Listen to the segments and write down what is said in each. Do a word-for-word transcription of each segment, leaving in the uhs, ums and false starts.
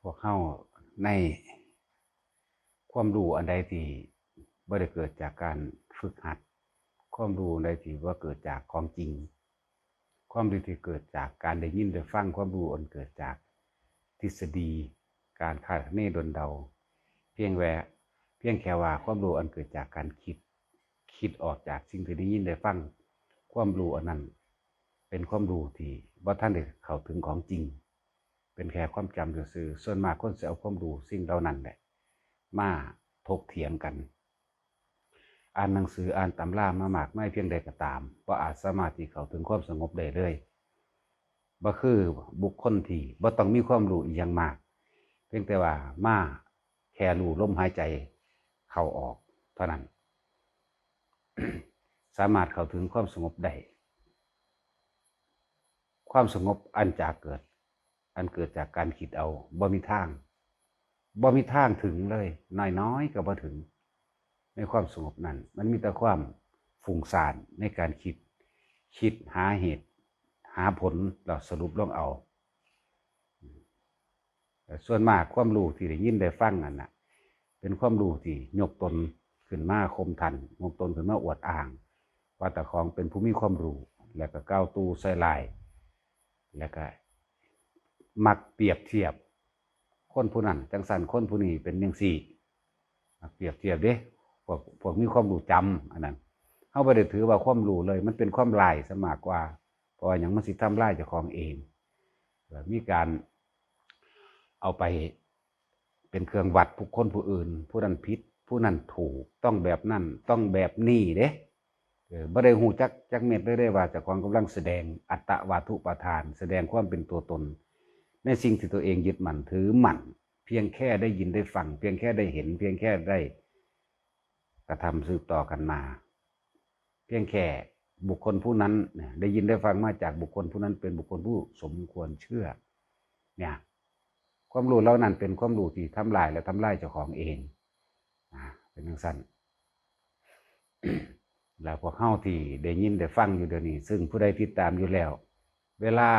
พวกเฮาในความรู้อันใดที่บ่ได้เกิดจากการฝึกหัด ความรู้อันใดที่บ่เกิดจากของจริง ความรู้ที่เกิดจากการได้ยินได้ฟัง ความรู้อันเกิดจากทฤษฎี การคาดคะเนดลเดา เพียงแว่ เพียงแค่ว่าความรู้อันเกิดจากการคิด คิดออกจากสิ่งที่ได้ยินได้ฟัง ความรู้อันนั้นเป็นความรู้ที่บ่ทันได้เข้าถึงของจริง เป็นแค่ความจำซื่อๆ ส่วนมากคนสิเอาความรู้สิ่งเหล่านั้นแหละมาถกเถียงกัน อ่านหนังสืออ่านตำรามามากมายเพียงใดก็ตาม บ่อาจสามารถที่เข้าถึงความสงบได้เลย บ่คือบุคคลที่บ่ต้องมีความรู้อีหยังมาก เพียงแต่ว่ามาแค่รู้ลมหายใจเข้าออกเท่านั้น สามารถเข้าถึงความสงบได้ ความสงบอันจากเกิด อันเกิดจากการคิดเอา บ่มีทาง บ่มีทางถึงเลย น้อยๆ ก็บ่ถึง ในความสงบนั้น มันมีแต่ความฟุ้งซ่านในการคิด คิดหาเหตุ หาผล แล้วสรุปลงเอา แต่ส่วนมากความรู้ที่ได้ยินได้ฟังนั่นน่ะ เป็นความรู้ที่ยกตนขึ้นมาข่มท่าน ยกตนขึ้นมาอวดอ้าง ว่าเจ้าของเป็นผู้มีความรู้ แล้วก็กล่าวตู่ใส่ร้าย แล้วก็มักเปรียบเทียบ คนผู้นั้นจังซั่น คนผู้นี้เป็นจังซี่ มักเปรียบเทียบเด้ พวก พวกมีความรู้จ๋ำอันนั้น เฮาบ่ได้ถือว่าความรู้เลย มันเป็นความร้ายซะมากกว่า เพราะว่าหยัง มันสิทำลายเจ้าของเอง แล้วมีการเอาไปเป็นเครื่องวัดบุคคลผู้อื่น ผู้นั้นผิด ผู้นั้นถูก ต้องแบบนั้น ต้องแบบนี้เด้ เออ บ่ได้ฮู้จักจักเม็ดเลยเด้ว่าเจ้าของกำลังแสดงอัตตวาทุปาทาน แสดงความเป็นตัวตน ในสิ่งที่ตัวเองยึดมั่นถือมั่น เพียงแค่ได้ยินได้ฟัง เพียงแค่ได้เห็น เพียงแค่ได้กระทำสืบต่อกันมา เพียงแค่บุคคลผู้นั้นเนี่ย ได้ยินได้ฟังมาจากบุคคลผู้นั้น เป็นบุคคลผู้สมควรเชื่อ เนี่ย ความรู้เหล่านั้นเป็นความรู้ที่ทำลายและทำลายเจ้าของเอง นะ เป็นจังซั่น แล้วพวกเฮาที่ได้ยินได้ฟังอยู่เดี๋ยวนี้ ซึ่งผู้ใดติดตามอยู่แล้ว เวลา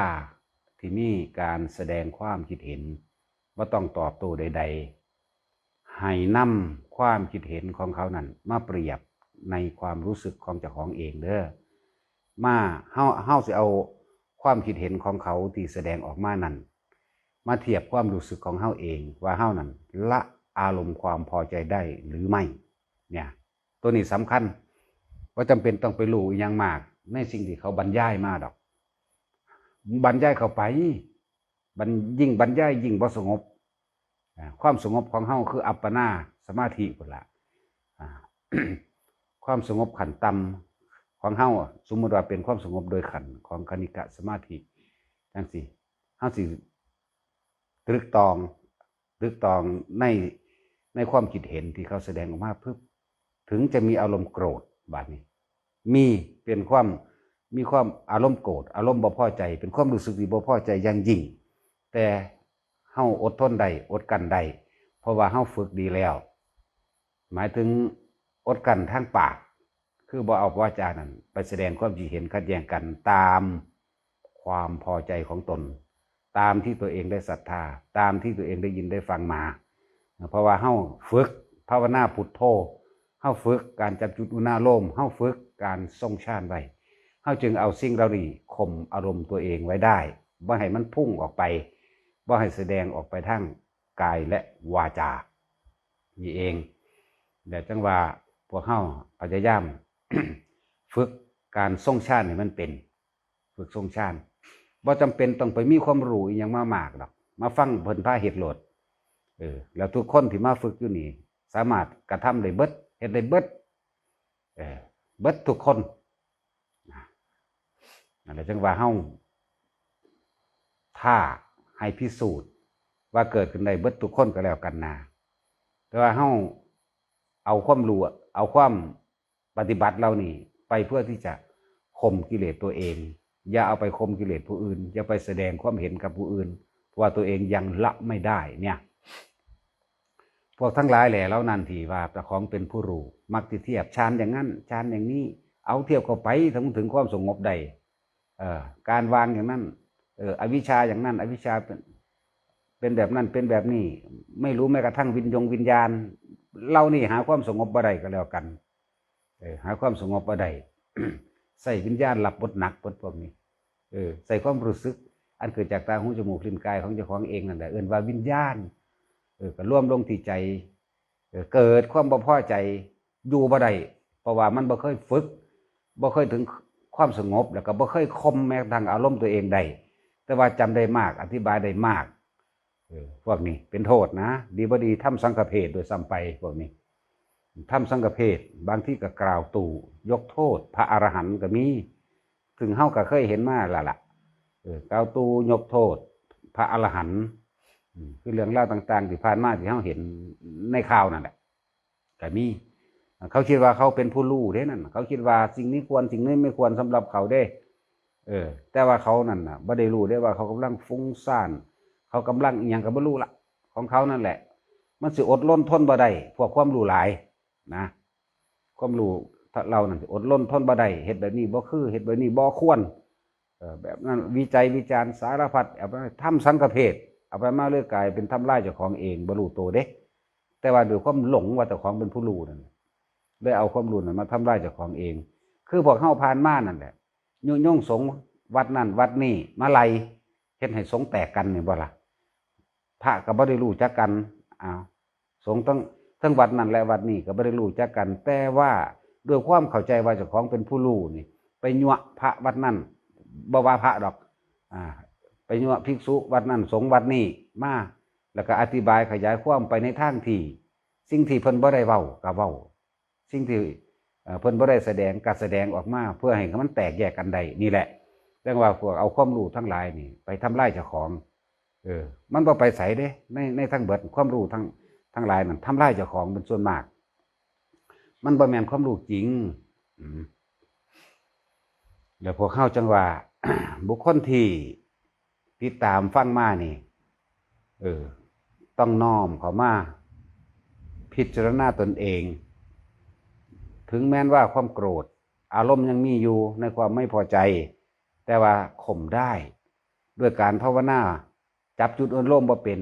ที่มีการแสดงความคิดเห็น บ่ต้องตอบโต้ใดๆ ให้นำความคิดเห็นของเขานั้นมาเปรียบในความรู้สึกของเจ้าของเองเด้อ มา เฮา เฮาสิเอาความคิดเห็นของเขาที่แสดงออกมานั้น มาเทียบความรู้สึกของเฮาเอง ว่าเฮานั้นละอารมณ์ความพอใจได้หรือไม่ เนี่ย ตัวนี้สำคัญ บ่จำเป็นต้องไปรู้อิหยังมากในสิ่งที่เขาบรรยายมาดอก บรรยายเข้าไป บรร- ยิ่งบรรยายยิ่งบ่สงบ อ่า ความสงบของเฮาคืออัปปนาสมาธิพุ้นละ อ่า ความสงบขั้นต่ำของเฮาอะ สมมุติว่าเป็นความสงบโดยขั้นของคณิกะสมาธิจังซี้ เฮาสิตรึกตรอง ตรึกตรองใน ในความคิดเห็นที่เขาแสดงออกมาปุ๊บ ถึงจะมีอารมณ์โกรธ บาดนี้ มี เป็นความ มีความอารมณ์โกรธ อารมณ์บ่พอใจ เป็นความรู้สึกที่บ่พอใจอย่างยิ่ง แต่เฮาอดทนได้ อดกลั้นได้ เพราะว่าเฮาฝึกดีแล้ว หมายถึงอดกลั้นทางปาก คือบ่เอาวาจานั้นไปแสดงความคิดเห็นขัดแย้งกันตามความพอใจของตน ตามที่ตัวเองได้ศรัทธา ตามที่ตัวเองได้ยินได้ฟังมา เพราะว่าเฮาฝึกภาวนาพุทโธ เฮาฝึกการจับจุดอุณาโลม เฮาฝึกการทรงฌานไว้ เฮาจึงเอาสิ่งเหล่านี้ข่มอารมณ์ตัวเองไว้ได้ บ่ให้มันพุ่งออกไป บ่ให้แสดงออกไปทางกายและวาจา นี่เอง แล้วจังว่าพวกเฮาพยายาม ฝึกการทรงฌานให้มันเป็น ฝึกทรงฌาน บ่จำเป็นต้องไปมีความรู้อิหยังมามากดอก มาฟังเพิ่นพาเฮ็ดโลด เออ แล้วทุกคนที่มาฝึกอยู่นี่ สามารถกระทำได้เบิด เฮ็ดได้เบิด เออ เบิดทุกคน นะ นั่นแหละจังว่าเฮา ถ้าให้พิสูจน์ว่าเกิดขึ้นได้เบิดทุกคนก็แล้วกันนะ แต่ว่าเฮาเอาความรู้ เอาความปฏิบัติเหล่านี้ไปเพื่อที่จะข่มกิเลสตัวเอง อย่าเอาไปข่มกิเลสผู้อื่น อย่าไปแสดงความเห็นกับผู้อื่น เพราะว่าตัวเองยังละไม่ได้เนี่ย พวกทั้งหลายแหล่เหล่านั้นที่ว่าเจ้าของเป็นผู้รู้ มักสิเทียบฌานอย่างนั้น ฌานอย่างนี้ เอาเทียบเข้าไปถึง ถึงความสงบได้ เอ่อ การวางอย่างนั้น เอ่อ อวิชชาอย่างนั้น อวิชชาเป็น เป็นแบบนั้นเป็นแบบนี้ ไม่รู้แม้กระทั่งวิญญงวิญญาณ เหล่านี้หาความสงบบ่ได้ก็แล้วกัน เออ หาความสงบบ่ได้ ใส่วิญญาณรับบทหนักเบิดพวกนี้ เออ ใส่ความรู้สึก อันเกิดจากตาหูจมูกลิ้นกายของเจ้าของเองนั่นแหละ เอิ้นว่าวิญญาณ เออ ก็รวมลงที่ใจ เออ เกิดความบ่พอใจ อยู่บ่ได้ เพราะว่ามันบ่เคยฝึก บ่เคยถึงความสงบ แล้วก็บ่เคยข่มแม้กระทั่งอารมณ์ตัวเองได้ แต่ว่าจำได้มาก อธิบายได้มาก เออ พวกนี้เป็นโทษนะ ดีบ่ดีทำสังฆเพสด้วยซ้ำไป พวกนี้ทำสังฆเพส บางทีก็กล่าวตู่ยกโทษพระอรหันต์ก็มี ซึ่งเฮาก็เคยเห็นมาแล้วล่ะ เออ กล่าวตู่ยกโทษพระอรหันต์ อืม คือเรื่องราวต่างๆที่ผ่านมาที่เฮาเห็นในข่าวนั่นแหละ ก็มี เขาคิดว่าเขาเป็นผู้รู้เด้นั่น เขาคิดว่าสิ่งนี้ควร สิ่งนี้ไม่ควรสำหรับเขาเด้ เออ แต่ว่าเขานั่นน่ะ บ่ได้รู้เด้ว่าเขากำลังฟุ้งซ่าน เขากำลังอิหยังก็บ่รู้ละ ของเขานั่นแหละ มันสิอดรนทนบ่ได้ พวกความรู้หลายนะ ความรู้เหล่านั้นสิอดรนทนบ่ได้ เฮ็ดแบบนี้บ่คือ เฮ็ดแบบนี้บ่ควร เออ แบบนั้นวิจัยวิจารณ์สารพัด เอาไปทำสังฆเพส เอาไปมาเลยกลายเป็นทำลายเจ้าของเอง บ่รู้ตัวเด้ แต่ว่าด้วยความหลงว่าเจ้าของเป็นผู้รู้นั่น เลยเอาความรู้นั้นมาทำลายเจ้าของเอง คือพวกเฮาผ่านมานั่นแหละ ยุยงสงฆ์วัดนั่นวัดนี่มาไล่ เฮ็ดให้สงฆ์แตกกันนี่บ่ล่ะ พระก็บ่ได้รู้จักกัน อ้าว สงฆ์ทั้ง ทั้งวัดนั่นและวัดนี้ก็บ่ได้รู้จักกัน แต่ว่าด้วยความเข้าใจว่าเจ้าของเป็นผู้รู้นี่ ไปยั่วพระวัดนั่น บ่ว่าพระดอก อ่า ไปยั่วภิกษุวัดนั่นสงฆ์วัดนี้มา แล้วก็อธิบายขยายความไปในทางที่ สิ่งที่เพิ่นบ่ได้เว้าก็เว้า สิ่งที่ เอ่อ เพิ่นบ่ได้แสดงก็แสดงออกมา เพื่อให้มันแตกแยกกันได้ นี่แหละ เรียกว่าพวกเอาความรู้ทั้งหลายนี่ไปทำลายเจ้าของ เออ มันบ่ไปไสเด้ ใน ในทั้งเบิดความรู้ทั้ง ทั้งหลายนั่นทำลายเจ้าของเป็นส่วนมาก มันบ่แม่นความรู้จริง อืม แล้วพวกเฮาจั่งว่า บุคคลที่ติดตามฟังมานี่ เออ ต้องน้อมเข้ามาพิจารณาตนเอง ถึงแม้นว่าความโกรธ อารมณ์ยังมีอยู่ในความไม่พอใจ แต่ว่าข่มได้ ด้วยการภาวนา จับจุดอารมณ์บ่เป็น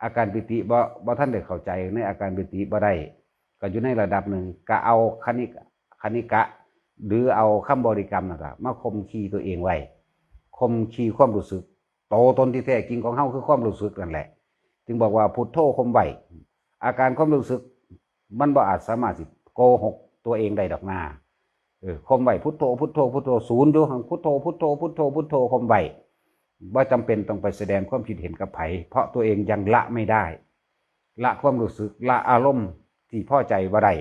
อาการปีติบ่ บ่ทันได้เข้าใจในอาการปีติบ่ได้ ก็อยู่ในระดับหนึ่ง ก็เอาคณิ คณิกะ หรือเอาคำบริกรรมนั่นล่ะ มาข่มขีตัวเองไว้ ข่มขีความรู้สึก โตตนที่แท้จริงของเฮาคือความรู้สึกนั่นแหละ จึงบอกว่าพุทโธข่มไว้ อาการความรู้สึก มันบ่อาจสามารถสิโกหกตัวเองได้ดอกนา เออ ข่มไว้พุทโธ พุทโธ พุทโธ ศูนย์อยู่ พุทโธ พุทโธ พุทโธ พุทโธ ข่มไว้ บ่จำเป็นต้องไปแสดงความคิดเห็นกับไผ เพราะตัวเองยังละไม่ได้ ละความรู้สึก ละอารมณ์ที่พอใจบ่ได้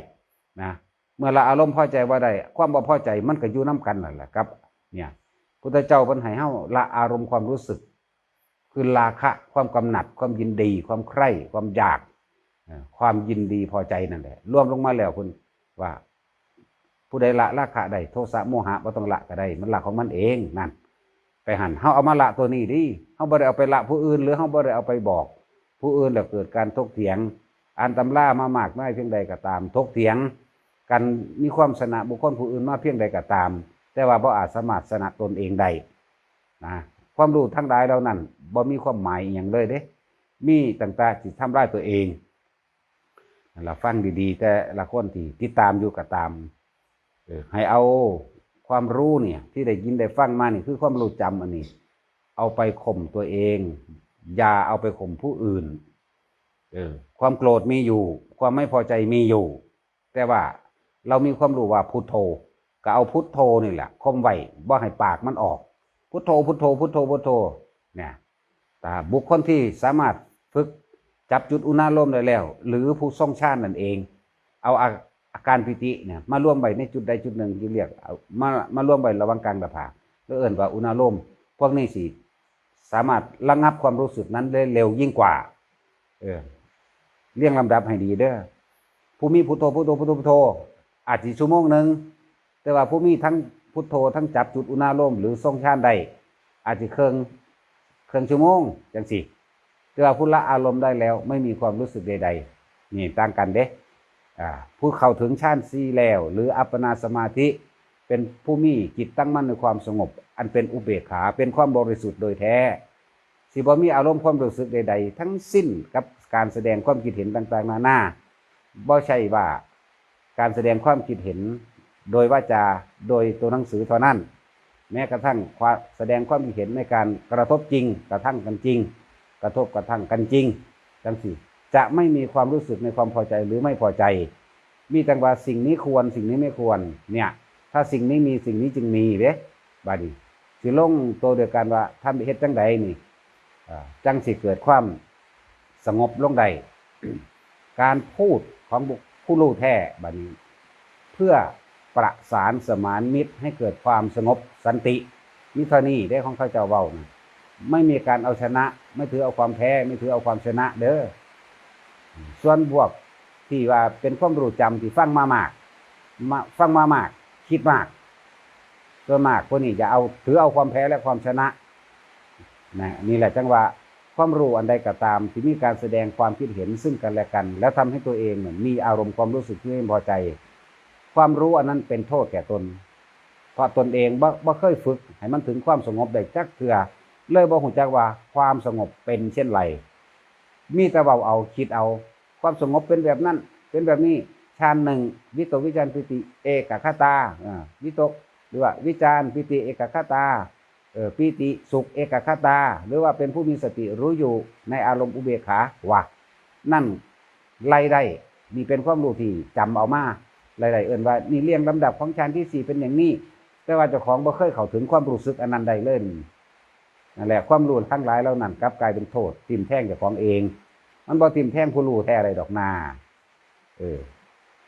นะ เมื่อละอารมณ์พอใจบ่ได้ ความบ่พอใจมันก็อยู่นำกันนั่นแหละครับ เนี่ย พุทธเจ้าเพิ่นให้เฮาละอารมณ์ความรู้สึก คือราคะ ความกำหนัด ความยินดี ความใคร่ ความอยาก เอ่อ ความยินดีพอใจนั่นแหละ รวมลงมาแล้วเพิ่นว่า ผู้ใดละราคะได้ โทสะโมหะบ่ต้องละก็ได้ มันละของมันเองนั่น ไปหั่น เฮาเอามาละตัวนี้ดิ เฮาบ่ได้เอาไปละผู้อื่น หรือเฮาบ่ได้เอาไปบอกผู้อื่น แล้วเกิดการถกเถียง อ่านตำรามามากมายเพียงใดก็ตาม ถกเถียงกัน มีความชนะบุคคลผู้อื่นมาเพียงใดก็ตาม แต่ว่าบ่อาจสามารถชนะตนเองได้นะ ความรู้ทั้งหลายเหล่านั้นบ่มีความหมายอิหยังเลยเด้ มีตั้งแต่สิทำลายตัวเอง นั่นล่ะ ฟังดีๆ แต่ละคนที่ติดตามอยู่ก็ตาม เออ ให้เอาความรู้เนี่ย ที่ได้ยินได้ฟังมานี่ คือความรู้จำอันนี้ เอาไปข่มตัวเอง อย่าเอาไปข่มผู้อื่น เออ ความโกรธมีอยู่ ความไม่พอใจมีอยู่ แต่ว่าเรามีความรู้ว่าพุทโธ ก็เอาพุทโธนี่แหละข่มไว้ บ่ให้ปากมันออก พุทโธ พุทโธ พุทโธ พุทโธ เนี่ย แต่บุคคลที่สามารถฝึกจับจุดอุณาโลมได้แล้ว หรือผู้ทรงฌานนั่นเอง เอาอา อาการปีติเนี่ย มารวมไว้ในจุดใดจุดหนึ่ง ที่เรียก เอามา มารวมไว้ระหว่างกลางหน้าผาก แล้วเอิ้นว่าอุณาโลม พวกนี้สิสามารถระงับความรู้สึกนั้นได้เร็วยิ่งกว่า เออ เรียงลำดับให้ดีเด้อ ผู้มีพุทโธ พุทโธ พุทโธ พุทโธ อาจสิชั่วโมงหนึ่ง แต่ว่าผู้มีทั้งพุทโธ ทั้งจับจุดอุณาโลม หรือทรงฌานได้ อาจสิเคิ่ง เคิ่งชั่วโมงจังซี้ แต่ว่าผู้ละอารมณ์ได้แล้วไม่มีความรู้สึกใดๆ นี่ต่างกันเด้ อ่า ผู้เข้าถึงฌานสี่แล้ว หรืออัปปนาสมาธิ เป็นผู้มีจิตตั้งมั่นในความสงบ อันเป็นอุเบกขา เป็นความบริสุทธิ์โดยแท้ สิบ่มีอารมณ์ความรู้สึกใดๆ ทั้งสิ้นกับการแสดงความคิดเห็นต่างๆ นานา บ่ใช่ว่าการแสดงความคิดเห็นโดยวาจา โดยตัวหนังสือเท่านั้น แม้กระทั่งความแสดงความคิดเห็นในการกระทบจริง กระทั่งกันจริง กระทบกระทั่งกันจริง จังซี้ จะไม่มีความรู้สึกในความพอใจหรือไม่พอใจ มีแต่ว่าสิ่งนี้ควร สิ่งนี้ไม่ควร เนี่ย ถ้าสิ่งนี้มี สิ่งนี้จึงมีเด้ บาดนี้ สิลงตัวเดียวกันว่าทำเฮ็ดจังใดนี่ อ่า จังสิเกิดความสงบลงได้ การพูดของบุค ผู้รู้แท้ บาดนี้ เพื่อประสานสมานมิตรให้เกิดความสงบสันติ มีเท่านี้เด้ของเขาเจ้าเว้านะ ไม่มีการเอาชนะ ไม่ถือเอาความแพ้ ไม่ถือเอาความชนะเด้อ ส่วนพวกที่ว่าเป็นความรู้จำที่ฟังมามาก มา ฟังมามาก คิดมาก ส่วนมากพวกนี้จะเอา ถือเอาความแพ้และความชนะ นะ นี่แหละจังว่า ความรู้อันใดก็ตามที่มีการแสดงความคิดเห็นซึ่งกันและกัน แล้วทำให้ตัวเองเนี่ยมีอารมณ์ความรู้สึกที่ไม่พอใจ ความรู้อันนั้นเป็นโทษแก่ตน เพราะตนเองบ่ บ่เคยฝึกให้มันถึงความสงบได้จักเทื่อ เลยบ่ฮู้จักว่าความสงบเป็นเช่นไร มีแต่เว้าเอา คิดเอา ความสงบเป็นแบบนั้น เป็นแบบนี้ ฌานหนึ่ง วิตกวิจารปีติเอกัคคตา อ่า วิตก หรือว่าวิจารปีติเอกัคคตา เอ่อ ปีติสุขเอกัคคตา หรือว่าเป็นผู้มีสติรู้อยู่ในอารมณ์อุเบกขา ว่า นั่นไล่ได้ นี่เป็นความรู้ที่จำเอามา ไล่ได้ เอิ้นว่านี่เรียงลำดับของฌานที่สี่เป็นอย่างนี้ แต่ว่าเจ้าของบ่เคยเข้าถึงความรู้สึกอันนั้นได้เลย นั่นแหละ ความรู้ทั้งหลายเหล่านั้นกลับกลายเป็นโทษ ทิ่มแทงเจ้าของเอง มันบ่ทิ่มแทงผู้รู้แท้ใดดอกนา เออ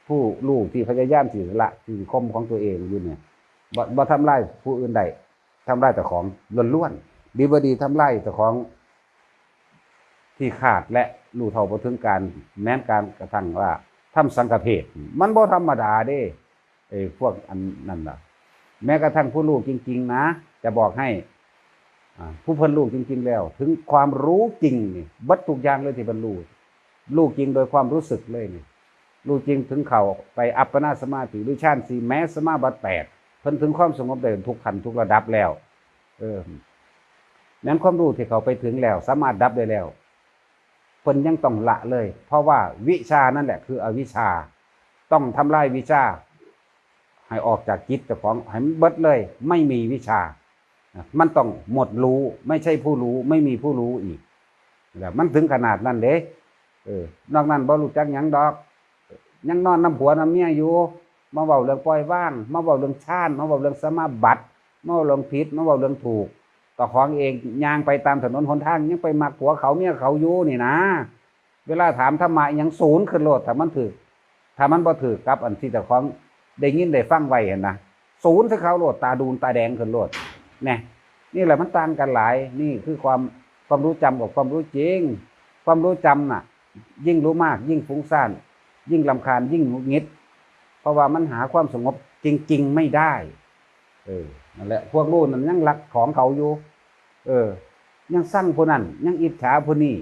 ผู้รู้ที่พยายามสิละ สิข่มของตัวเองอยู่เนี่ย บ่ บ่ทำลายผู้อื่นได้ ทำลายเจ้าของล้วนๆ ดีบ่ดีทำลายเจ้าของ ที่ขาดและรู้เท่าบ่ถึงการ แม้นการกระทั่งว่าทำสังฆเพศ มันบ่ธรรมดาเด้ ไอ้พวกอันนั่นน่ะ แม้กระทั่งผู้รู้จริงๆ นะ จะบอกให้ อ่า ผู้เพิ่นรู้จริงๆ แล้ว ถึงความรู้จริงนี่ เบิดทุกอย่างเลยที่เพิ่นรู้ รู้จริงโดยความรู้สึกเลยนี่ รู้จริงถึงเข้าไปอัปปนาสมาธิ หรือฌานสี่ แม้สมาบัติแปด เพิ่นถึงความสงบได้ทุกขั้นทุกระดับแล้ว เออ แม้นความรู้ที่เขาไปถึงแล้ว สามารถดับได้แล้ว เพิ่นยังต้องละเลย เพราะว่าวิชานั่นแหละคืออวิชชา ต้องทำลายวิชา ให้ออกจากจิตเจ้าของ ให้มันเบิดเลย ไม่มีวิชา มันต้องหมดรู้ ไม่ใช่ผู้รู้ ไม่มีผู้รู้อีก แล้วมันถึงขนาดนั้นเด้ เออ นอกนั้นบ่รู้จักหยังดอก ยังนอนนำผัวนำเมียอยู่ มาเว้าเรื่องปล่อยวาง มาเว้าเรื่องฌาน มาเว้าเรื่องสมาบัติ มาเว้าเรื่องผิด มาเว้าเรื่องถูก เจ้าของเองย่างไปตามถนนหนทาง ยังไปมักผัวเขาเมียเขาอยู่นี่นะ เวลาถามธรรมะอิหยังสูนขึ้นโลด ถ้ามันถืก ถ้ามันบ่ถืกกับอันที่เจ้าของได้ยินได้ฟังไว้หั้นนะ สูนใส่เขาโลด ตาดูนตาแดงขึ้นโลด แน่ นี่แหละมันต่างกันหลาย นี่คือความ ความรู้จำกับความรู้จริง ความรู้จำน่ะ ยิ่งรู้มาก ยิ่งฟุ้งซ่าน ยิ่งรำคาญ ยิ่งหงุดหงิด เพราะว่ามันหาความสงบจริงๆ ไม่ได้ เออ นั่นแหละ พวกรู้นั่นยังลักของเขาอยู่ เออ ยังซังผู้นั้น ยังอิจฉาผู้นี้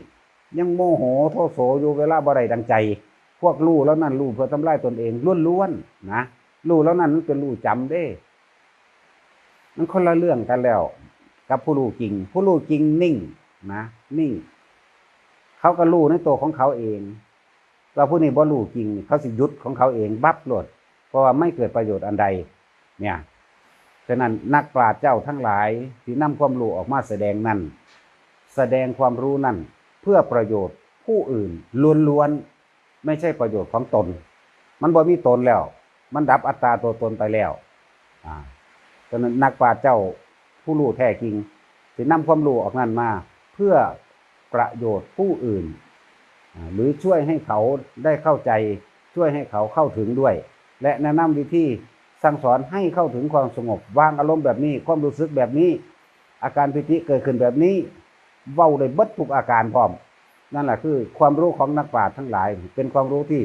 ยังโมโหโทโสอยู่เวลาบ่ได้ดังใจ พวกรู้เหล่านั้นรู้เพื่อทำลายตนเองล้วนๆ นะ รู้เหล่านั้นมันเป็นรู้จำเด้ มันคนละเรื่องกันแล้ว กับผู้รู้จริง ผู้รู้จริงนิ่งนะ นิ่ง เขาก็รู้ในตัวของเขาเอง แต่ผู้นี้บ่รู้จริง เขาสิหยุดของเขาเองบับโลด เพราะว่าไม่เกิดประโยชน์อันใด เนี่ย ฉะนั้นนักปราชญ์เจ้าทั้งหลายที่นำความรู้ออกมาแสดงนั้น แสดงความรู้นั้นเพื่อประโยชน์ผู้อื่นล้วนๆ ไม่ใช่ประโยชน์ของตน มันบ่มีตนแล้ว มันดับอัตตาตัวตนไปแล้ว อ่า ฉะนั้นนักปราชญ์เจ้าผู้รู้แท้จริง สินำความรู้ออกนั้นมา เพื่อประโยชน์ผู้อื่น อ่า หรือช่วยให้เขาได้เข้าใจ ช่วยให้เขาเข้าถึงด้วย และแนะนำวิธีสั่งสอนให้เข้าถึงความสงบ วางอารมณ์แบบนี้ ความรู้สึกแบบนี้ อาการปีติเกิดขึ้นแบบนี้ เว้าได้เบิดทุกอาการพร้อม นั่นแหละคือความรู้ของนักปราชญ์ทั้งหลาย เป็นความรู้ที่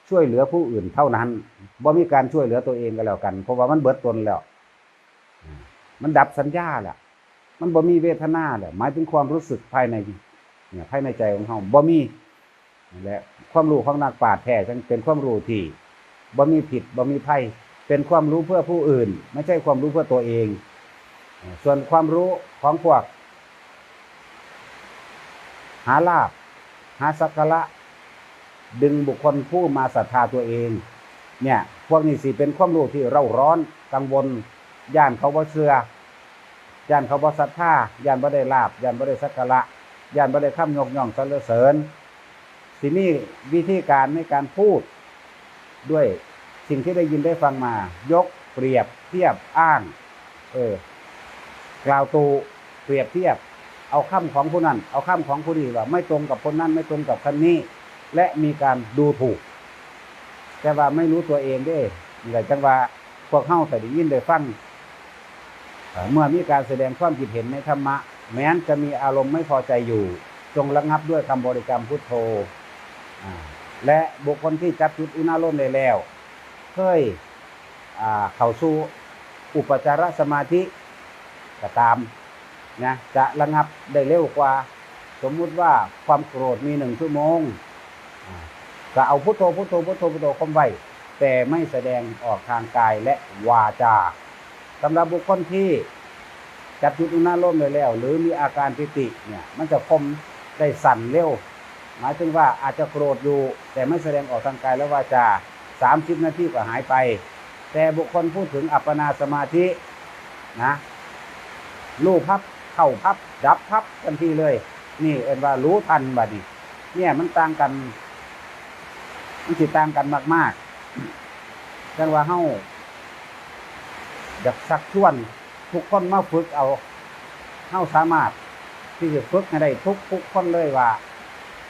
ช่วยเหลือผู้อื่นเท่านั้น บ่มีการช่วยเหลือตัวเองก็แล้วกัน เพราะว่ามันเบิดตนแล้ว มันดับสัญญาแล้ว มันบ่มีเวทนาแล้ว หมายถึงความรู้สึกภายใน เนี่ย ภายในใจของเฮาบ่มี นั่นแหละ ความรู้ของนักปราชญ์แท้จั่งเป็นความรู้ที่บ่มีพิษ บ่มีภัย เป็นความรู้เพื่อผู้อื่น ไม่ใช่ความรู้เพื่อตัวเอง ส่วนความรู้ของพวก หาลาภ หาสักการะ ดึงบุคคลผู้มาศรัทธาตัวเอง เนี่ย พวกนี้สิเป็นความรู้ที่เร่าร้อน กังวล ย้านเขาบ่เชื่อ ย้านเขาบ่ศรัทธา ย้านบ่ได้ลาภ ย้านบ่ได้สักการะ ย้านบ่ได้คำยกย่องสรรเสริญ สิมีวิธีการในการพูดด้วยสิ่งที่ได้ยินได้ฟังมา ยกเปรียบเทียบอ้าง เออ กล่าวตู่ เปรียบเทียบ เอาคำของผู้นั้น เอาคำของผู้นี้ ว่าไม่ตรงกับคนนั้น ไม่ตรงกับคนนี้ และมีการดูถูก แต่ว่าไม่รู้ตัวเองเด้ นี่แหละจังว่าพวกเฮาถ้าได้ยินได้ฟัง เอ่อ เมื่อมีการแสดงความคิดเห็นในธรรมะ แม้นจะมีอารมณ์ไม่พอใจอยู่ จงระงับด้วยคำบริกรรมพุทโธ อ่า และบุคคลที่จับจุดอุณาโลมได้แล้ว เคย อ่า เข้าสู่อุปจารสมาธิก็ตามนะ จะระงับได้เร็วกว่า สมมุติว่าความโกรธมีหนึ่งชั่วโมง อ่า ก็เอาพุทโธ พุทโธ พุทโธ พุทโธคมไว้ แต่ไม่แสดงออกทางกายและวาจา สำหรับบุคคลที่จับจุดอุณาโลมได้แล้ว หรือมีอาการปีติเนี่ย มันจะคมได้สั้นเร็ว หมายถึงว่าอาจจะโกรธอยู่ แต่ไม่แสดงออกทางกายและวาจา สามสิบนาทีก็หายไป แต่บุคคลพูดถึงอัปปนาสมาธินะ รู้พับ เข้าพับ ดับพับทันทีเลย นี่เอิ้นว่ารู้ทันบัดนี้ เนี่ยมันต่างกัน มันสิต่างกันมากๆ จังว่าเฮาอยากชักชวนทุกคนมาฝึกเอา เฮาสามารถที่จะฝึกให้ได้ทุกทุกคนเลยว่า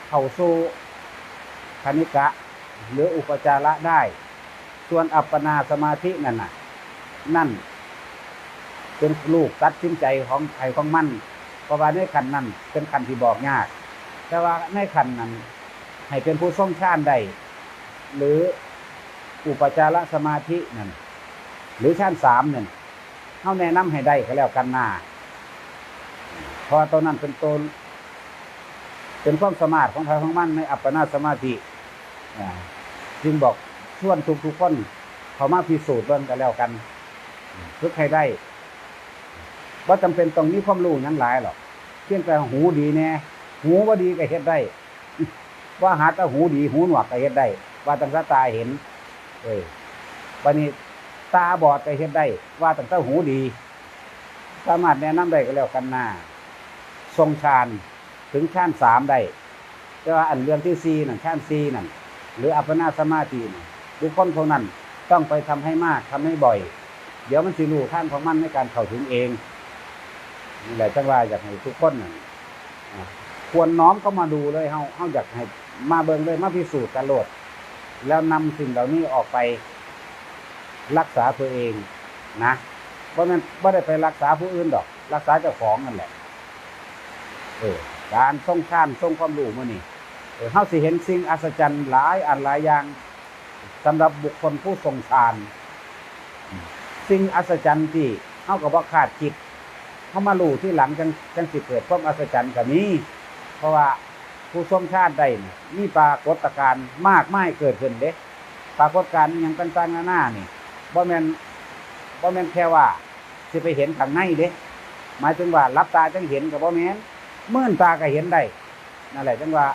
เข้าสู่คณิกะ หรืออุปจาระได้ ส่วนอัปปนาสมาธินั่นน่ะ นั่นเป็นลูกตัดสินใจของไผของมัน เพราะว่าในขั้นนั้นเป็นขั้นที่บอกยาก แต่ว่าในขั้นนั้นให้เป็นผู้ทรงฌานได้ หรืออุปจารสมาธินั่น หรือฌานสามนั่น เฮาแนะนำให้ได้ก็แล้วกันนา เพราะว่าตัวนั้นเป็นตัว เป็นความสามารถของไผของมันในอัปปนาสมาธิ อ่า จึงบอกชวนทุกๆคนเข้ามาพิสูจน์เบิ่งกันแล้วกัน ฝึกให้ได้ บ่จำเป็นต้องมีความรู้หยังหลายหรอก เพียงแต่หูดีแน่ หูบ่ดีก็เฮ็ดได้ ว่าหาแต่หูดี หูหนวกก็เฮ็ดได้ ว่าตั้งแต่ตาเห็น เออ บัดนี้ตาบอดก็เฮ็ดได้ ว่าตั้งแต่หูดี สามารถแนะนำได้ก็แล้วกันนา ทรงฌาน ถึงฌานสามได้ แต่ว่าอันเรื่องที่สี่นั่น ฌานสี่นั่น หรืออัปปนาสมาธินั่น บุคคลพวกนั้นต้องไปทำให้มาก ทำให้บ่อย เดี๋ยวมันสิรู้ทางของมันในการเข้าถึงเอง นี่แหละจังว่าอยากให้ทุกคนน่ะ อ่ะ ควรน้อมเข้ามาดูเลย เฮา เฮาอยากให้มาเบิ่งเลย มาพิสูจน์กันโลด แล้วนำสิ่งเหล่านี้ออกไปรักษาตัวเองนะ บ่แม่น บ่ได้ไปรักษาผู้อื่นดอก รักษาเจ้าของนั่นแหละ เออ การทรงฌาน ทรงความรู้มื้อนี้ เออ เฮาสิเห็นสิ่งอัศจรรย์หลายอันหลายอย่าง สำหรับบุคคลผู้ทรงฌาน สิ่งอัศจรรย์ที่เฮาก็บ่คาดคิด เฮามารู้ทีหลังจั่ง จั่งสิเกิดความอัศจรรย์ก็มี เพราะว่าผู้ทรงฌานได้นี่ มีปรากฏการณ์มากมายเกิดขึ้นเด้ ปรากฏการณ์อิหยังต่างๆนานานี่ บ่แม่น บ่แม่นแค่ว่าสิไปเห็นข้างในเด้ หมายถึงว่าหลับตาจั่งเห็นก็บ่แม่น มืนตาก็เห็นได้ นั่นแหละจั่งว่า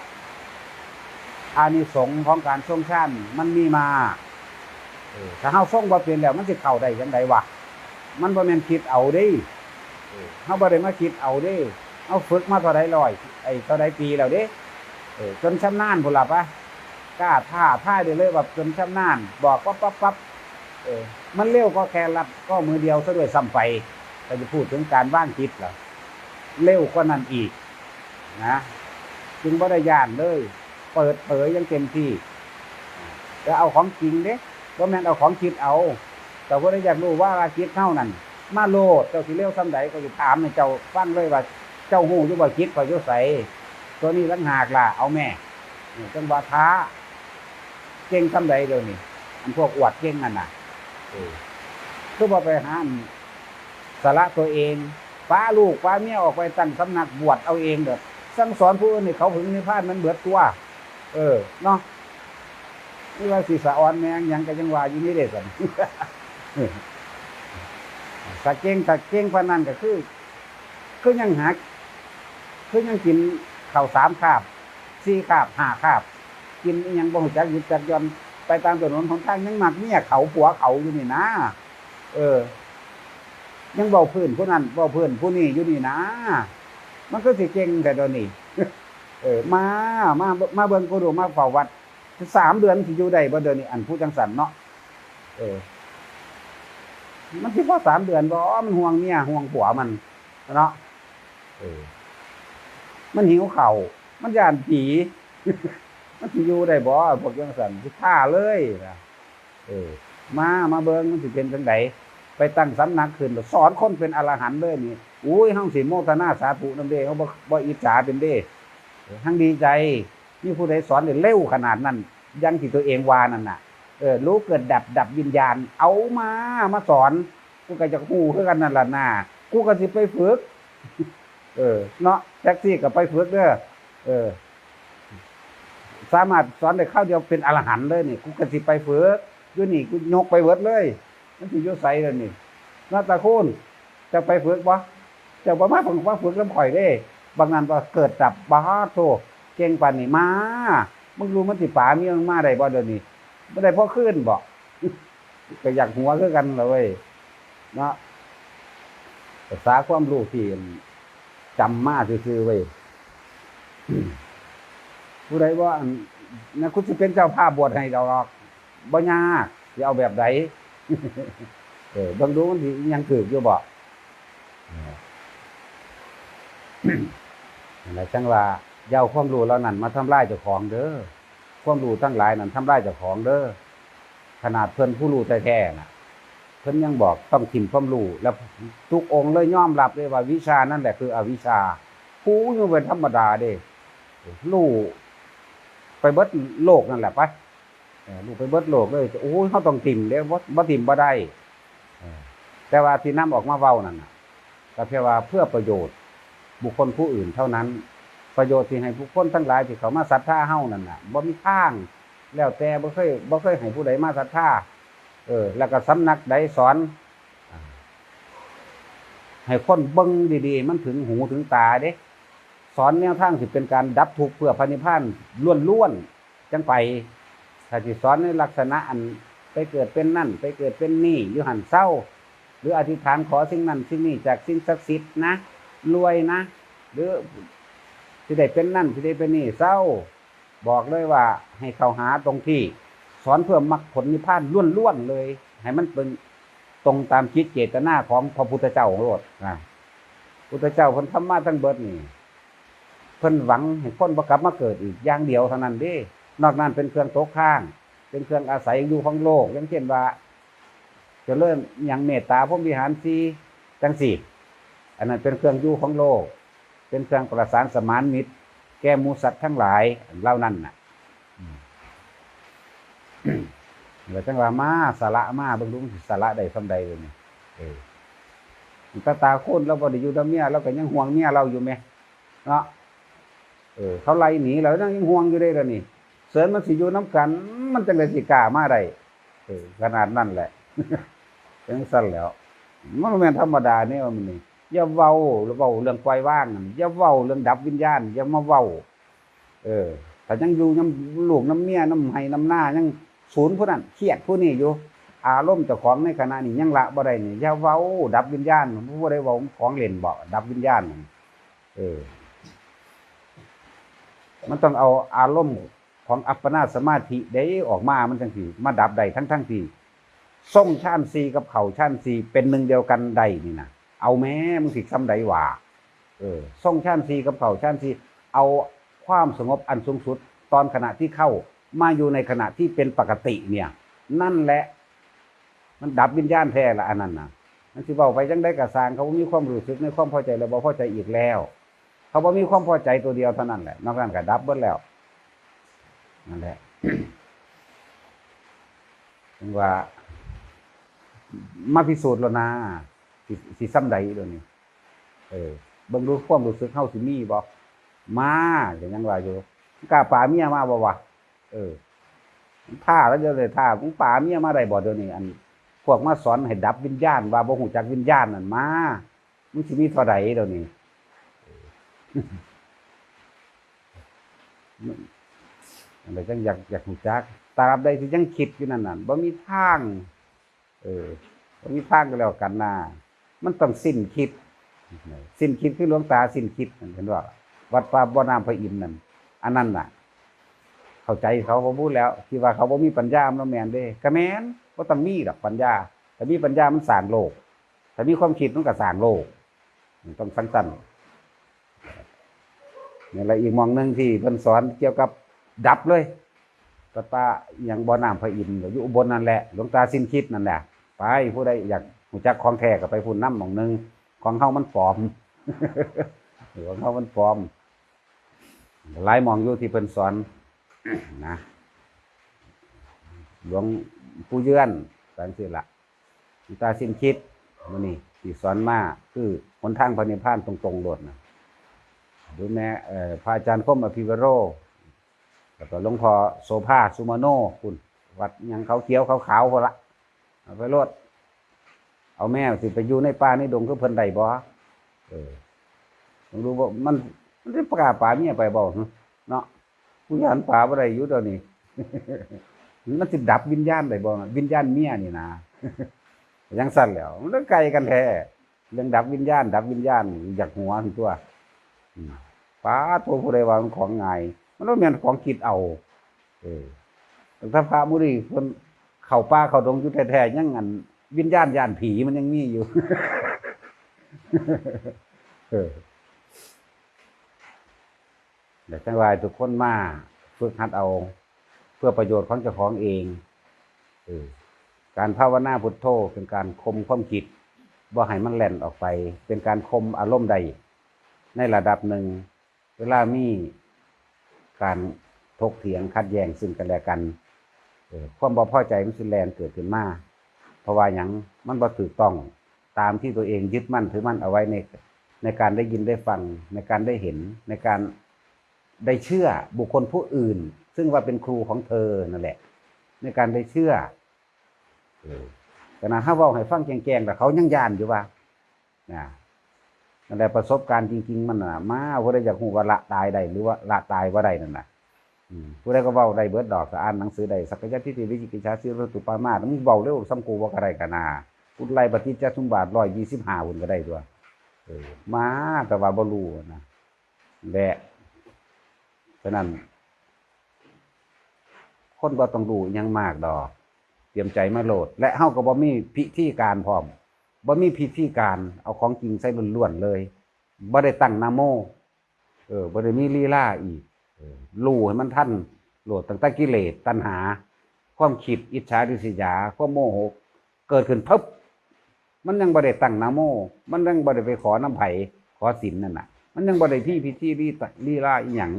อานิสงส์ของการทรงฌานมันมีมา เออ ถ้าเฮาทรงบ่เป็นแล้วมันสิเข้าได้จั่งใดวะ มันบ่แม่นคิดเอาเด้ เออ เฮาบ่ได้มาคิดเอาเด้ เฮาฝึกมาเท่าใดร้อย ไอ้เท่าใดปีแล้วเด้ เออ จนชำนาญพุ้นล่ะปะ กล้าท้าทายได้เลยว่าจนชำนาญ บอกปั๊บปั๊บปั๊บ เออ มันเร็วกว่าแค่ลัดข้อมือเดียวซะด้วยซ้ำไป ก็จะพูดถึงการวางจิตล่ะ เร็วกว่านั้นอีกนะ จึงบ่ได้ย้านเลย เปิดเผยอย่างเต็มที่ จะเอาของจริงเด้ บ่แม่นเอาของคิดเอา แต่ผู้ใดอยากรู้ว่าจิตเฮานั่น มาโลด เจ้าสิเร็วส่ำใด ก็สิถามให้เจ้าฟังเลยว่า เจ้าฮู้อยู่บ่จิตข้อยอยู่ไส ตัวนี้ต่างหากล่ะ เอาแม่ นี่จั่งว่าท้า เก่งส่ำใดเดี๋ยวนี้ อันพวกอวดเก่งนั่นน่ะ เออ คือบ่ไปหาอันสละตัวเอง ปะลูกปะเมียออกไปตั้งสำนักบวชเอาเองเด้อ สั่งสอนผู้อื่นให้เขาถึงนิพพานมันเบิดตัว เออ เนาะ นี่ว่าสิสะออนแม่งหยังก็ยังว่าอยู่นี่เด้ซั่น ถ้าเก่ง ถ้าเก่งปานนั้นก็คือ คือยังหา คือยังกิน ข้าวสามคาบ สี่คาบ ห้าคาบ กินอิหยังบ่ฮู้จักหยุดจักหย่อน ไปตามถนนหนทางยังมักเมียเขาผัวเขาอยู่นี่นะ เออ ยังเว้าพื้นผู้นั้นเว้าพื้นผู้นี้อยู่นี่นะ มันคือสิเก่งแท้เดี๋ยวนี้ เออ มา มา มาเบิ่งกูดู มาเฝ้าวัด สามเดือนสิอยู่ได้บ่เดี๋ยวนี้ อันผู้จังสันเนาะ เออ มันสิพอสามเดือนบ่ มันห่วงเมียห่วงผัวมันเนาะ เออ มันหิวข้าว มันย้านผี มันสิอยู่ได้บ่ พวกจังสัน สิฆ่าเลยนะ เออ มา มาเบิ่งมันสิเป็นจังใด ไปตั้งสำนักขึ้น สอนคนเป็นอรหันต์เลยนี่ อุ้ย เฮาสิโมทนาสาธุนำเด้ เฮาบ่ บ่อิจฉาเป็นเด้ เออ ทั้งดีใจ มีผู้ใดสอนได้เร็วขนาดนั้น อย่างที่ตัวเองว่านั่นน่ะ เออ รู้เกิดดับ ดับวิญญาณ เอามา มาสอน กูก็อยากฮู้คือกันนั่นล่ะนา กูก็สิไปฝึก เออ เนาะ แท็กซี่ก็ไปฝึกเด้อ เออ สามารถสอนได้คราวเดียวเป็นอรหันต์เลยนี่ กูก็สิไปฝึก อยู่นี่กูยกไปเบิดเลย มันสิอยู่ไสล่ะนี่ เนาะ ตาคูณ เจ้าไปฝึกบ่ เจ้าบ่มาฝึก มาฝึกนำข้อยเด้ บางนั้นว่าเกิดดับ บาดโธ่ เก่งปานนี้ มา มึงรู้มันสิป๋าเมียมึงมาได้บ่เดี๋ยวนี้ บ่ได้พอคืนบ่ ก็อยากหัวคือกันล่ะเว้ย เนาะ ภาษาความรู้ที่จำมาซื่อๆเว้ย ผู้ใดว่าอัน นะ กูสิเป็นเจ้าภาพบวชให้ดอก บ่ยาก สิเอาแบบใด เออ เบิ่งดูมันสิยังถืกอยู่บ่ เออ นั่นแหละ จั่งว่า อย่าเอาความรู้เหล่านั้นมาทำลายเจ้าของเด้อ ความรู้ทั้งหลายนั้นทำลายเจ้าของเด้อ ขนาดเพิ่นผู้รู้แท้ๆน่ะ เพิ่นยังบอกต้องถิ่มความรู้ แล้วทุกองค์เลยยอมรับเลยว่าวิชานั่นแหละคืออวิชชา ผู้อยู่เป็นธรรมดาเด้ รู้ไปเบิดโลกนั่นแหละไป เออ รู้ไปเบิดโลกเลย โอ้ย เฮาต้องถิ่มเด้ บ่ บ่ถิ่มบ่ได้ เออ แต่ว่าที่นำออกมาเว้านั่นน่ะ ก็เพียงว่าเพื่อประโยชน์บุคคลผู้อื่นเท่านั้น ประโยชน์ที่ให้บุคคลทั้งหลายที่เขามาศรัทธาเฮานั่นน่ะ บ่มีทาง แล้วแต่ บ่เคย บ่เคยให้ผู้ใดมาศรัทธา เออ แล้วก็สำนักใดสอน อ่า ให้คนเบิ่งดีๆ มันถึงหูถึงตาเด้ สอนแนวทางสิเป็นการดับทุกข์เพื่อพระนิพพานล้วนๆ จั่งไป ถ้าสิสอนในลักษณะอันไปเกิดเป็นนั่น ไปเกิดเป็นนี่ อยู่หั่นเซา หรืออธิษฐานขอสิ่งนั้นสิ่งนี้จากสิ่งศักดิ์สิทธิ์นะ รวยนะ หรือสิได้เป็นนั่น สิได้เป็นนี่ เซา บอกเลยว่าให้เข้าหาตรงที่สอนเพื่อมรรคผลนิพพานล้วนๆเลย ให้มันเป็นตรงตามจิตเจตนาของพระพุทธเจ้าโลดนะ พุทธเจ้าเพิ่นทำมาทั้งเบิดนี่ เพิ่นหวังให้คนบ่กลับมาเกิดอีกอย่างเดียวเท่านั้นเด้ นอกนั้นเป็นเครื่องตกค้าง เป็นเครื่องอาศัยอยู่ของโลก อย่างเช่นว่า เจริญหยังเมตตาพรหมวิหารสี่จั่งซี้ อันนั้นเป็นเครื่องอยู่ของโลก เป็นเครื่องประสานสมานมิตร แก่หมู่สัตว์ทั้งหลายเหล่านั้นน่ะ อืม แล้วจั่งว่ามาสละมาเบิ่งดูมันสิสละได้ส่ำใดเดี๋ยวนี้ เออ ตาตาคนเราบ่ได้อยู่นำเมีย เราก็ยังห่วงเมียเราอยู่แหม เนาะ เออ เขาไล่หนีแล้วยังห่วงอยู่เด้เดี๋ยวนี้ เสิร์นมันสิอยู่นำกัน มันจั่งใดสิกล้ามาได้ เออ ขนาดนั้นแหละ จั่งซั่นแหล้ว มันบ่แม่นธรรมดาแนวมันนี่ อย่าเว้า เว้าเรื่องปล่อยวางนั่น อย่าเว้าเรื่องดับวิญญาณ อย่ามาเว้า เออ ถ้ายังอยู่นำลูกนำเมียนำไฮ่นำนายังสูนผู้นั้นเครียดผู้นี้อยู่ อารมณ์เจ้าของในขณะนี้ยังละบ่ได้นี่ อย่าเว้าดับวิญญาณ ผู้ใดเว้าของเล่นบ่ ดับวิญญาณนั่น เออ มันต้องเอาอารมณ์ของอัปปนาสมาธิเด้ออกมา มันจั่งสิมาดับได้ ทั้งๆที่ทรงฌานสี่กับเข้าฌานสี่เป็นหนึ่งเดียวกันได้นี่นะ เอาแหม มันสิส่ำใดวะ เออ ทรงฌานสี่กับเข้าฌานสี่ เอาความสงบอันสูงสุดตอนขณะที่เข้ามาอยู่ในขณะที่เป็นปกติเนี่ย นั่นแหละ มันดับวิญญาณแท้ละอันนั้นน่ะ มันสิเว้าไปจั่งใดก็ซ่าง เขาบ่มีความรู้สึกในความพอใจและบ่พอใจอีกแล้ว เขาบ่มีความพอใจตัวเดียวเท่านั้นแหละ นอกนั้นก็ดับเบิดแล้ว นั่นแหละ ถึงว่า มาพิสูจน์แล้วนะ สิ สิส่ำใดเดี๋ยวนี้ เออ เบิ่งดูความรู้สึกเฮาสิมีบ่ มา ก็ยังว่าอยู่ กล้าป๋าเมียมาบ่วะ เออ มันท่าแล้วเดี๋ยวเลยท่า มึงป๋าเมียมาได้บ่เดี๋ยวนี้ อัน พวกมาสอนให้ดับวิญญาณ ว่าบ่ฮู้จักวิญญาณนั่นมา มึงสิมีเท่าใดเดี๋ยวนี้ เออ อันใดจังอยาก อยากรู้จัก ตราบใดที่ยังคิดอยู่นั่นน่ะ บ่มีทาง เออ บ่มีทางก็แล้วกันนะ มันต้องสิ้นคิด สิ้นคิดคือหลวงตาสิ้นคิดนั่น เห็นบ่ วัดป่าบ่อน้ำพระอินทร์นั่น อันนั้นน่ะ เข้าใจเขา เขาพูดแล้ว ที่ว่าเขาบ่มีปัญญา มันบ่แม่นเด้ ก็แม่น บ่ต้องมีดอกปัญญา ถ้ามีปัญญามันสร้างโลก ถ้ามีความคิดมันก็สร้างโลก มันต้องจั่งซั้น นี่แหละอีกหม่องหนึ่งที่เพิ่นสอนเกี่ยวกับดับเลย วัดป่าอิหยังบ่อน้ำพระอินทร์ อยู่อุบลนั่นแหละ หลวงตาสิ้นคิดนั่นแหละ ไป ผู้ใดอยากรู้จักของแท้ก็ไปพู้นนำหม่องหนึ่ง ของเฮามันปลอม ของเฮามันปลอม หลายหม่องอยู่ที่เพิ่นสอน นะ หลวงปู่เยือน จั่งซี้ล่ะ หลวงตาสิ้นคิด มื้อนี้ที่สอนมาคือหนทางพระนิพพานตรงๆโลดนะ หรือแม้ เอ่อ พระอาจารย์คมอภิวโร แล้วก็หลวงพ่อโสภาสุมโน พุ้น วัดหยังเขาเขียวเขาขาวพุ้นละ เอาไปโลด เอาแม่สิไปอยู่ในป่าในดงคือเพิ่นได้บ่ เออ มึงรู้บ่ มัน มันสิปาป่าเมียไปบ่ หึ เนาะ กูย้านป่าบ่ได้อยู่เดี๋ยวนี้ มันสิดับวิญญาณได้บ่ วิญญาณเมียนี่นะ จั่งซั้นแหล้ว มันก็ไกลกันแท้ เรื่องดับวิญญาณ ดับวิญญาณ อยากหัวหั่นตั๊ว อืม ปาดโธ่ ผู้ใดว่ามันของง่าย มันบ่แม่นของคิดเอา เออ แต่ถ้าพระมื้อนี้เพิ่นเข้าป่าเข้าดงอยู่แท้ๆ ยังอันวิญญาณย้านผีมันยังมีอยู่ เออ แต่จั่งว่าให้ทุกคนมาฝึกหัดเอา เพื่อประโยชน์ของเจ้าของเอง เออ การภาวนาพุทโธเป็นการข่มความคิด บ่ให้มันแล่นออกไป เป็นการข่มอารมณ์ได้ในระดับหนึ่ง เวลามีการถกเถียงขัดแย้งซึ่งกันและกัน เออ ความบ่พอใจมันสิแล่นเกิดขึ้นมา เพราะว่าหยัง มันบ่ถูกต้องตามที่ตัวเองยึดมั่นถือมั่นเอาไว้ใน ในการได้ยินได้ฟัง ในการได้เห็น ในการได้เชื่อบุคคลผู้อื่น ซึ่งว่าเป็นครูของเธอนั่นแหละ ในการได้เชื่อ เออ ขนาดเฮาเว้าให้ฟังแจ้งๆ แต่เขายังย้านอยู่ว่า นะ นั่นแหละประสบการณ์จริงๆ มันน่ะ มา ผู้ใดอยากรู้ว่าละตายได้หรือว่าละตายบ่ได้นั่นน่ะ อืม ผู้ใดก็เว้าได้เบิดดอก ก็อ่านหนังสือได้ สักกายทิฏฐิ วิจิกิจฉา สีลัพพจตุปามาส มึงเว้าเร็วส่ำกูบ่ก็ได้กะนา กูไล่ปฏิจจสมุปบาทร้อยยี่สิบห้าพุ้นก็ได้ตั๊ว เออ มา แต่ว่าบ่รู้นะ และ ฉะนั้น คนบ่ต้องรู้อิหยังมากดอก เตรียมใจมาโลด และเฮาก็บ่มีพิธีการพร้อม บ่มีพิธีการ เอาของจริงใส่ล้วนๆเลย บ่ได้ตั้งนะโม เออ บ่ได้มีลีลาอีก เออ รู้ให้มันทันโลด ตั้งแต่กิเลส ตัณหา ความคิด อิจฉาริษยา ความโมโห เกิดขึ้นปึ๊บ มันยังบ่ได้ตั้งนะโม มันยังบ่ได้ไปขอนำไผ ขอศีลนั่นน่ะ มันยังบ่ได้มีพิธีลี ลีลาอิหยัง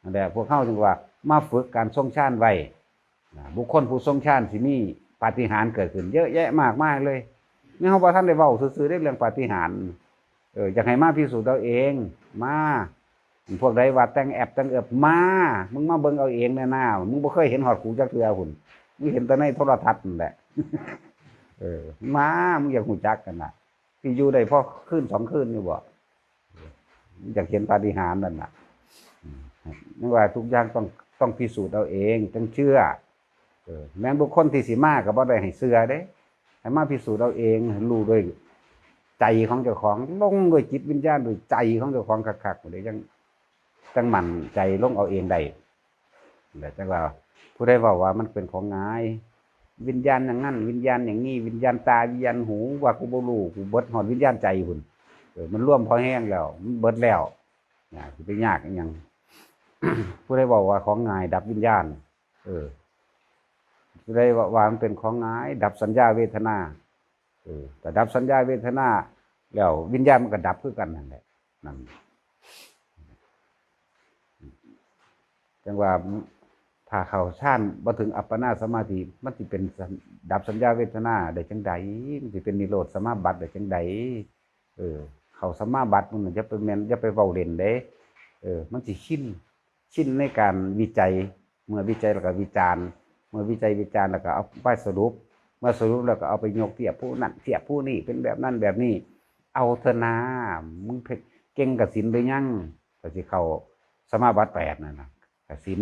นั่นแหละ พวกเฮาจึงว่ามาฝึกการทรงฌานไว้ นะ บุคคลผู้ทรงฌานสิมีปาฏิหาริย์เกิดขึ้นเยอะแยะมากมายเลย นี่เฮาบ่ทันได้เว้าซื่อๆเด้เรื่องปาฏิหาริย์ เออ อยากให้มาพิสูจน์เอาเอง มา พวกใดว่าแต่งแอปแต่งเอิบ มา มึงมาเบิ่งเอาเองแน่นา มึงบ่เคยเห็นฮอดกูจักเทื่อพุ้น มึงเห็นแต่ในโทรทัศน์นั่นแหละ เออ มา มึงอยากรู้จักกันน่ะ สิอยู่ได้พอคืนสองคืนอยู่บ่ อยากเห็นปาฏิหาริย์นั่นน่ะ อืม นึกว่าทุกอย่างต้อง ต้องพิสูจน์เอาเอง จั่งเชื่อ เออ แม้นบุคคลที่สิมาก็บ่ได้ให้เชื่อเด้ ให้มาพิสูจน์เอาเอง ให้รู้ด้วยใจของเจ้าของ ลงด้วยจิตวิญญาณ ด้วยใจของเจ้าของคักๆ เด้ จั่ง จั่งมั่นใจลงเอาเองได้ แล้วจั่งว่า ผู้ใดเว้าว่ามันเป็นของง่าย วิญญาณอย่างนั้น วิญญาณอย่างนี้ วิญญาณตา วิญญาณหู ว่ากูบ่รู้ กูเบิดฮอดวิญญาณใจพุ้น เออ มันรวมพอแฮงแล้ว มันเบิดแล้ว นะ สิไปยากอิหยัง ผู้ใดเว้าว่าของง่ายดับวิญญาณ เออ ผู้ใดว่า ว่ามันเป็นของง่ายดับสัญญาเวทนา เออ แต่ดับสัญญาเวทนาแล้ววิญญาณมันก็ดับคือกันนั่นแหละ นั่น จั่งว่าถ้าเข้าฌานบ่ถึงอัปปนาสมาธิ มันสิเป็นสัญ- ดับสัญญาเวทนาได้จั่งใด มันสิเป็นนิโรธสมาบัติได้จั่งใด เออ เข้าสมาบัติมันน่ะอย่าไปแม่น อย่าไปเว้าเล่นเด้ เออ มันสิชิน ชินในการวิจัย เมื่อวิจัยแล้วก็วิจารณ์ เมื่อวิจัยวิจารณ์แล้วก็เอาไปสรุป เมื่อสรุปแล้วก็เอาไปยกเทียบผู้นั้นเทียบผู้นี้ เป็นแบบนั้นแบบนี้ เอาเถอะนา มึงเก่งกสิณหรือยัง ก็สิเข้าสมาบัติแปดนั่นน่ะ สิน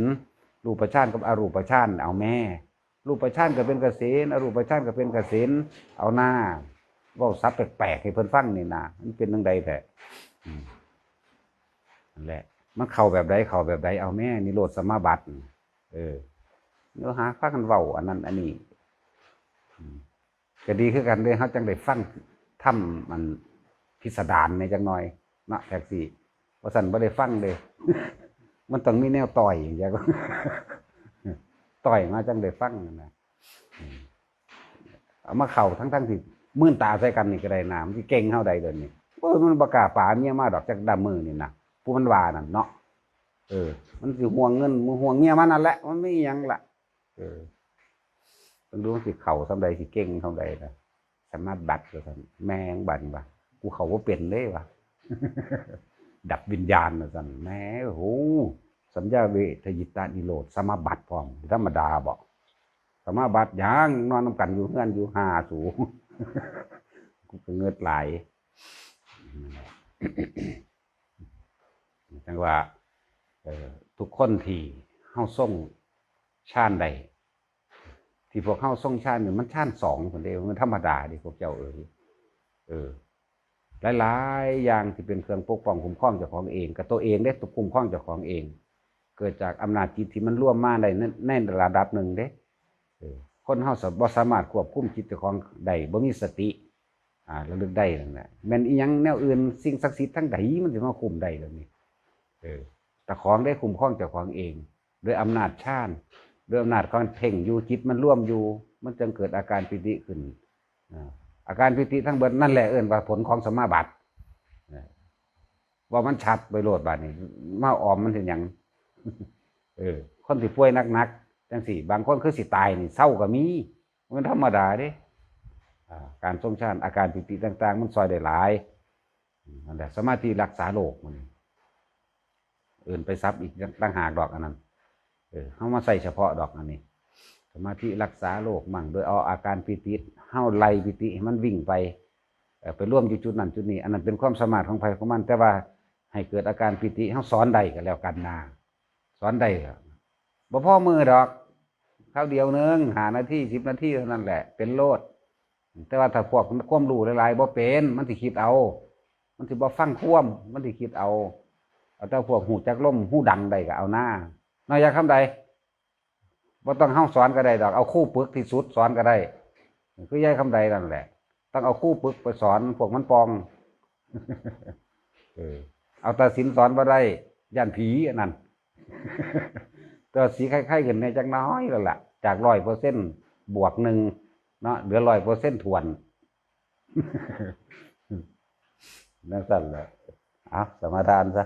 รูปฌานกับอรูปฌาน เอาแม่ รูปฌานก็เป็นเกษณ อรูปฌานก็เป็นเกษณ เอาหน้า เว้าศัพท์แปลกๆให้เพิ่นฟังนี่นะ มันเป็นจั่งใดแท้ อืม นั่นแหละ มันเข้าแบบใด เข้าแบบใด เอาแม่ นิโรธสมาบัติ เออ เดี๋ยวหาพากันเว้าอันนั้นอันนี้ อืม ก็ดีคือกันเด้ เฮาจั่งได้ฟังธรรมมันพิสดารแหน่จักหน่อยเนาะ แท็กซี่ ว่าซั่นบ่ได้ฟังเด้ มันต้องมีแนวต่อยจั่งซี้ ต่อยมาจั่งได้ฟังนะ อืม เอามาเข้าทั้งๆที่มื่นตาใส่กันนี่ก็ได้นะ มันสิเก่งเฮาใดเดี๋ยวนี้ โอ้ย มันบ่กล้าปาเมียมาดอกจักดำมือนี่นะ ผู้มันว่านั่นเนาะ เออ มันสิห่วงเงิน มันห่วงเมียมันนั่นแหละ มันมีหยังล่ะ เออ ต้องดูมันสิเข้าส่ำใด สิเก่งส่ำใดนะ สมาบัติว่าซั่น แม่งบัดนี้ว่า กูเข้าบ่เป็นเด้ว่า ดับวิญญาณว่าซั่น แหม โอ้โห สัญญาเวทยิตานิโรธ สมาบัติพร้อม ธรรมดาบ่ สมาบัติหยัง นอนนำกันอยู่เฮือนอยู่ห้าสู กูก็เงิดหลาย จั่งว่า เอ่อ ทุกคนที่เฮาทรงฌานได้ ที่พวกเฮาทรงฌานนี่มันฌานสองพุ้นเด้ มันธรรมดาเด้พวกเจ้าเอ๋ย เออ หลายๆอย่างที่เป็นเครื่องปกป้องคุ้มครองเจ้าของเอง กับตัวเองเด้ ตัวคุ้มครองเจ้าของเอง เกิดจากอำนาจจิตที่มันรวมมาได้ใน ในระดับหนึ่งเด้ เออ คนเฮาสะ บ่สามารถควบคุมจิตเจ้าของได้ บ่มีสติ อ่า ระลึกได้นั่นแหละ แม่นอีหยังแนวอื่น สิ่งศักดิ์สิทธิ์ทางใดมันสิมาคุมได้ล่ะนี่ เออ เจ้าของได้คุ้มครองเจ้าของเอง ด้วยอำนาจฌาน ด้วยอำนาจของเพ่งอยู่ จิตมันรวมอยู่ มันจึงเกิดอาการปีติขึ้น อ่า อาการปีติทั้งเบิดนั่นแหละเอิ้นว่าผลของสมาบัติ เออ ว่ามันชัดไปโลดบาดนี้ มาออมมันเฮ็ดหยัง เออ คนที่ป่วยหนักๆจั่งซี้ บางคนคือสิตายนี่ เซาก็มี มันธรรมดาเด้ อ่า การทรงฌาน อาการปีติต่างๆ มันซ่อยได้หลาย นั่นแหละ สมาธิรักษาโรคมัน เอิ้นไปศัพท์อีกต่างหากดอกอันนั้น เออ เฮามาใส่เฉพาะดอกอันนี้ สมาธิรักษาโรคมั่ง โดยเอาอาการปีติ เฮาไล่ปีติให้มันวิ่งไป เอ่อ ไปรวมอยู่จุดนั้นจุดนี้ อันนั้นเป็นความสามารถของไผของมัน แต่ว่าให้เกิดอาการปีติ เฮาสอนได้ก็แล้วกันนา สอนได้ก็ บ่พอมื้อดอก คราวเดียวหนึ่ง ห้านาที สิบนาทีเท่านั้นแหละ เป็นโลด แต่ว่าถ้าพวกความรู้หลายๆบ่เป็น มันสิคิดเอา มันสิบ่ฟังความ มันสิคิดเอา เอาแต่พวกฮู้จักลม ฮู้ดังได้ก็เอานา น้อยยายคำใด บ่ต้องเฮาสอนก็ได้ดอก เอาครูฝึกที่สุดสอนก็ได้ คือยายคำใดนั่นแหละ ต้องเอาครูฝึกไปสอนพวกมันปอง เออ เอาแต่ศีลสอนบ่ได้ ย้านผีอันนั้น แต่ว่าสิไข้ๆขึ้นแหน่จักหน่อยแล้วล่ะ จากร้อยเปอร์เซ็นต์บวกหนึ่งเนาะ เหลือร้อยเปอร์เซ็นต์ถ้วน จั่งซั่นแหละ เอา สมาทานซะ